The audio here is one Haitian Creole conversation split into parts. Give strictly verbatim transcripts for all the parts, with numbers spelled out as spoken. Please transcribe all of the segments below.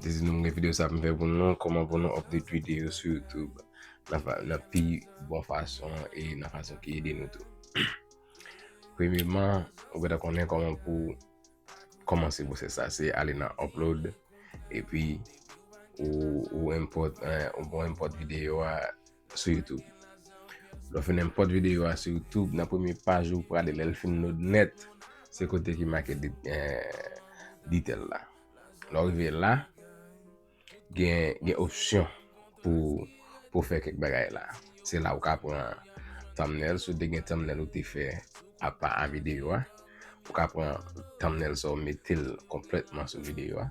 Dezi nou gen videyo sa pou m fè pou nou, kòman pou nou update videyo sou YouTube nan, fa- nan pi bon fason e nan fason ki ede nou tou. Premyeman, ou gentan konnen kòman pou kòmanse pwosès sa, se ale nan upload, epi ou, ou import, eh, ou bon import videyo a sou YouTube. Lè w fin import videyo a sou YouTube, nan premye paj ou prale, lè l fin load nèt, se kote ki make de- eh, detail la. Lè w rive la, gen, gen opsyon pou, pou fè kèk bagay la. Se la ou ka pran thumbnail, si w te gen thumbnail ou te fè apa a videyo a, ou ka pran thumbnail sa w mete l konplètman sou videyo a.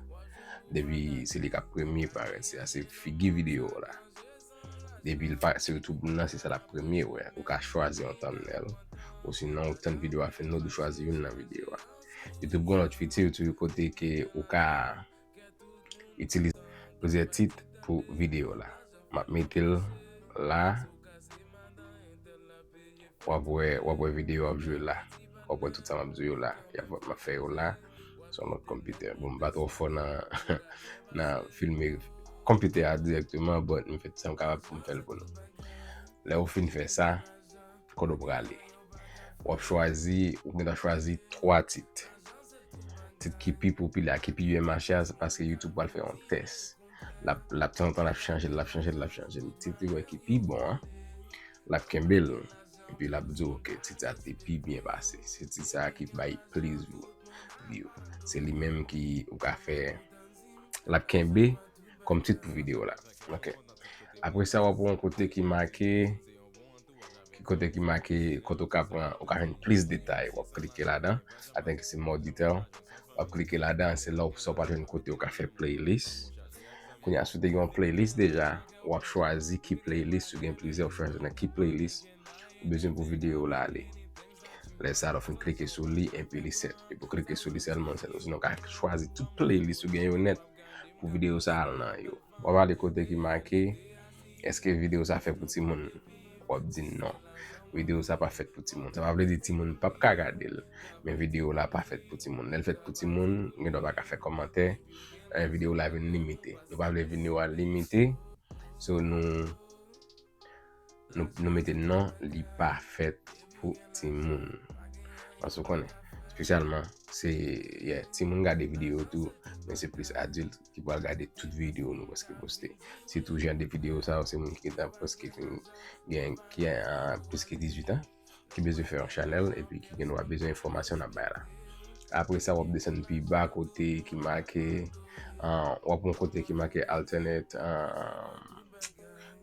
Depi se li k ap premye parèt, se a se figi videyo w la. Depi l pa sou YouTube nan, se sa l ap premye wè. Ou ka chwazi yon thumbnail. Ou sinon, ou tann videyo a fin load, ou chwazi youn nan videyo a. YouTube gen lòt fiti tou kote ke ou ka itilize plizyè tit pou videyo la. M ap mete l la. W ap wè, w ap wè videyo ap jwe la. W ap wè tout sa m ap di yo la. Y ap, m ap fè yo la. Sou lòt konpitè. Bon, m pa twò fò nan, nan filme konpitè a dirèkteman, but m fè sa m kapab pou m fè l pou nou. Lè ou fin fè sa, kote w prale? W ap chwazi, ou gentan chwazi twa tit. Tit ki pi popilè, ki pi byen mache a, se paske YouTube pral fè yon tès. L ap, l ap tanzantan l ap chanje l, l ap chanje l, l ap chanje l. Tit li wè ki pi bon an, l ap kenbe l. Epi l ap di w, "Ok, tit sa te pi byen pase." Se tit sa ki bay plis view. Se li menm ki ou ka fè, l ap kenbe kòm tit pou videyo la. Ok. Apre sa, w ap wè yon kote ki make, ki kote ki make, kote ou ka pran, ou ka jwenn plis detay. W ap klike ladan. I think se more detail. W ap klike ladan, se la w sa w pral jwenn kote ou ka fè playlist. Kounye a, si w te gen yon playlist deja, w ap chwazi ki playlist, si w gen plizyè, w chwazi nan ki playlist ou bezwen pou videyo w la ale. Lè sa, lè w fin klike sou li, epi li sèt. Epi w klike sou li sèlman, sèlman. Sinon, w ka chwazi tout playlist ou gen yo nèt pou videyo sa al nan yo. W ap ale kote ki make, èske videyo sa fèt pou timoun? W ap di non. Videyo sa pa fèt pou timoun. Sa pa vle di timoun p ap ka gade l, men videyo la pa fèt pou timoun. Lè l fèt pou timoun, gen dwa pa ka fè kòmantè, eh, videyo la vin limite. Nou pa vle videyo a limite, so nou, nou, nou mete non, li pa fèt pou timoun. Paske w konnen, espesyalman, se, yeah, timoun gade videyo tou, men se plis adilt ki pral gade tout videyo nou prèske poste. Sitou jan de videyo sa yo, se moun ki gentan prèske fin gen, ki a plis ke dizuit an, ki bezwen fè yon chanèl, epi ki gen dwa bezwen enfòmasyon n ap bay la. Apre sa, w ap desann pi ba kote ki make, ah, w ap yon kote ki make alternate, ah,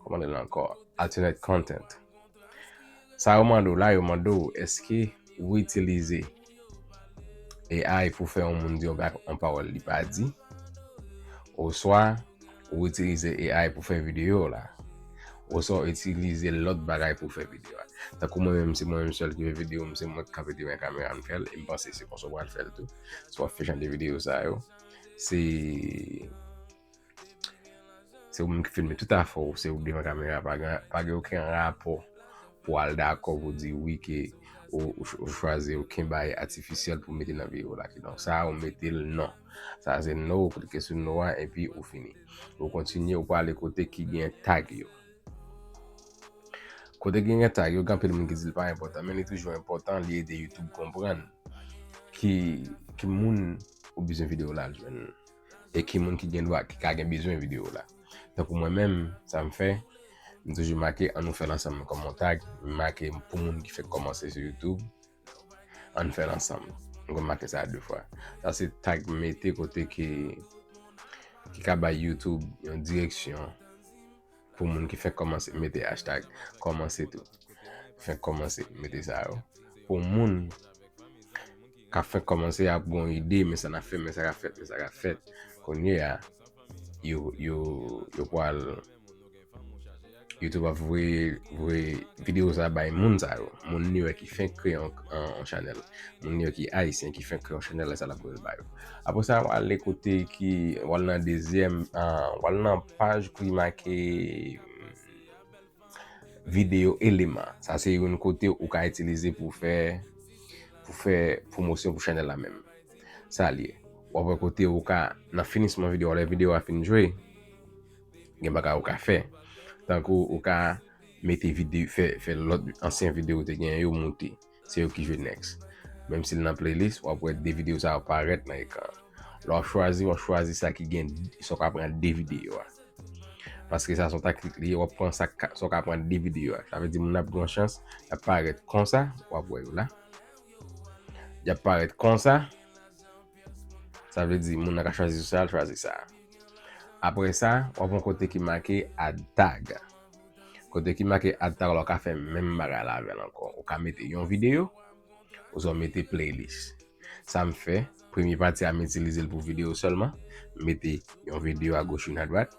kòman l rele ankò? Alternate content. Sa yo mande w la, yo mande w, èske ou itilize A I pou fè yon moun di yon ba- yon pawòl li pa di? Oswa ou itilize A I pou fè videyo w la? Oswa ou itilize lòt bagay pou fè videyo a? Tankou mwen menm, se mwen menm sèl ki fè videyo m, se mwen k kanpe devan kamera m fè l, e m panse se konsa w pral fè l tou. Si w ap fè jan de videyo sa yo, se se ou menm ki filme tout afè w, se ou k devan kamera, pa gen, pa gen okenn rapò pou al dakò pou di wi ke ou, ou, ou chwazi okenn bagay atifisyèl pou mete nan videyo la. Kidonk sa a, ou mete l non. Sa a se no, ou klike sou no a, epi ou fini. Ou kontinye, ou prale kote ki gen tag yo. Kote ki gen tag yo, gen anpil moun ki di l pa enpòtan, men li toujou enpòtan, li ede YouTube konprann ki, ki moun ou bezwen videyo la al jwenn. E ki moun ki gen dwa, ki ka gen bezwen videyo la. Tankou mwen menm, sa m fè, m toujou make, "Ann nou fè l ansanm" kòm yon tag, m make pou moun ki fèk kòmanse sou YouTube, "Ann fè l ansanm." M konn make sa de fwa. Sa se tag m mete kote ki, ki ka bay YouTube yon direksyon pou moun ki fèk kòmanse, mete hashtag kòmanse tou. Fèk kòmanse, mete sa yo. Pou moun k ap fèk kòmanse ap gon ide, men sa n ap fè, men sa k ap fèt, men sa k ap fèt. Kounye a, yo, yo, yo pral, YouTube ap voye, voye videyo sa bay moun sa yo. Moun li wè ki fèk kreye yon, yon, yon chanèl. Moun li wè ki ayisyen ki fèk kreye yon chanèl, lè sa l ap voye l ba yo. Apre sa, w ale kote ki, w al nan dezyèm, ah, w al nan paj ki make videyo eleman. Sa se youn kote ou ka itilize pou fè, pou fè pwomosyon pou chanèl la menm. Sa l ye. w ap wè kote ou ka, nan finisman videyo, lè videyo a fin jwe, gen bagay ou ka fè. Tankou ou ka mete videyo, fè, fè lòt ansyen videyo ou te genyen yo moute. Se yo ki jwe next. Menm si l nan playlist, w ap wè de videyo sa yo parèt nan ekran. Lè w ap chwazi, w ap chwazi sa ki gen, sa w ka pran de videyo a. Paske sa se yon taktik li ye, w ap pran sa ka, sa w ka pran de videyo a. Sa vle di moun nan ap gen yon chans, y ap parèt konsa, w ap wè yo la. Y ap parèt konsa. Sa vle di moun nan ka chwazi sou sa, l chwazi sa. Apre sa, w ap yon kote ki make add tag. Kote ki make add tag la, w ka fè menm bagay la avè l ankò. Ou ka mete yon videyo, oswa w mete playlist. Sa m fè, premye pati a m itilize l pou videyo sèlman. M mete yon videyo agoch, youn adwat.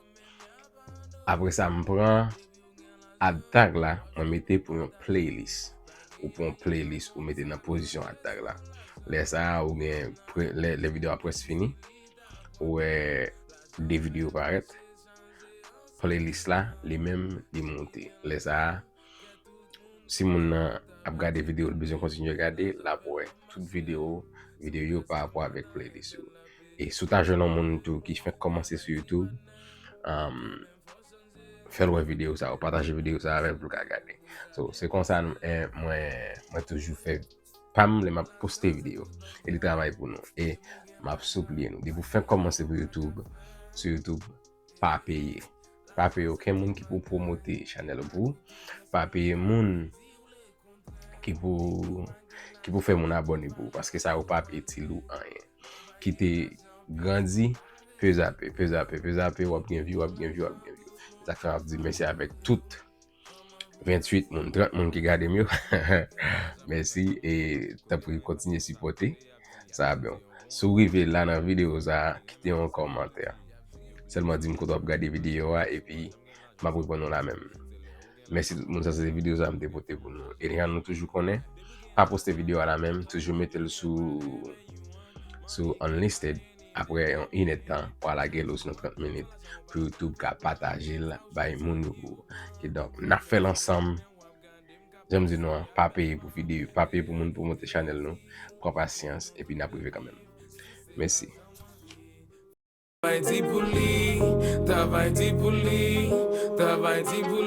Apre sa, m pran add tag la, mwen mete pou yon playlist. Ou pran yon playlist, ou mete nan pozisyon add tag la. Lè sa a, ou gen, pre- lè, lè videyo a prèske fini, ou wè de videyo parèt. Playlist la, li menm, li moute. Lè sa a, si moun nan ap gade videyo, l bezwen kontinye gade, l ap wè tout videyo, videyo yo pa rapò avèk playlist yo. E si w ta jwenn yon moun tou ki fèk kòmanse sou YouTube, um, fè l wè videyo sa yo, pataje videyo sa yo avè l pou l ka gade. So, se konsa eh, mwen, mwen toujou fè pa m lè m ap poste videyo. E li travay pou nou. E m ap soupliye nou. Depi w fèk kòmanse pou YouTube, sou YouTube, pa peye. Pa peye okenn moun ki pou pwomote chanèl ou pou ou. Pa peye moun ki pou, ki pou fè moun abòne pou ou. Paske sa yo p ap itil ou anyen. Kite grandi, pezape, pezape, pezape, w ap gen view, w ap gen view, w ap gen view. Sa k fè m ap di mèsi avèk tout venntuit moun, trant moun ki gade m yo. Mèsi e tanpri kontinye sipòte. Sa a bon. Si w rive la nan videyo sa a, kite yon kòmantè. Sèlman di m kote w ap gade videyo a epi m ap reponn ou la menm. Mèsi tout moun, sa se te videyo sa a m te pote pou nou. E jan nou toujou konnen, pa poste videyo a la menm, toujou mete l sou, sou unlisted. Apre yon inèdtan, w a lage l osnon trant minit pou YouTube ka pataje l bay moun yo pou ou. Kidonk, n ap fè l ansanm. Jan m di nou an, pa peye pou videyo, pa peye pou moun pwomote chanèl nou. Pran pasyans, epi n ap rive kanmenm. Mèsi. Travay di pou li, travay di pou li, travay di pou li.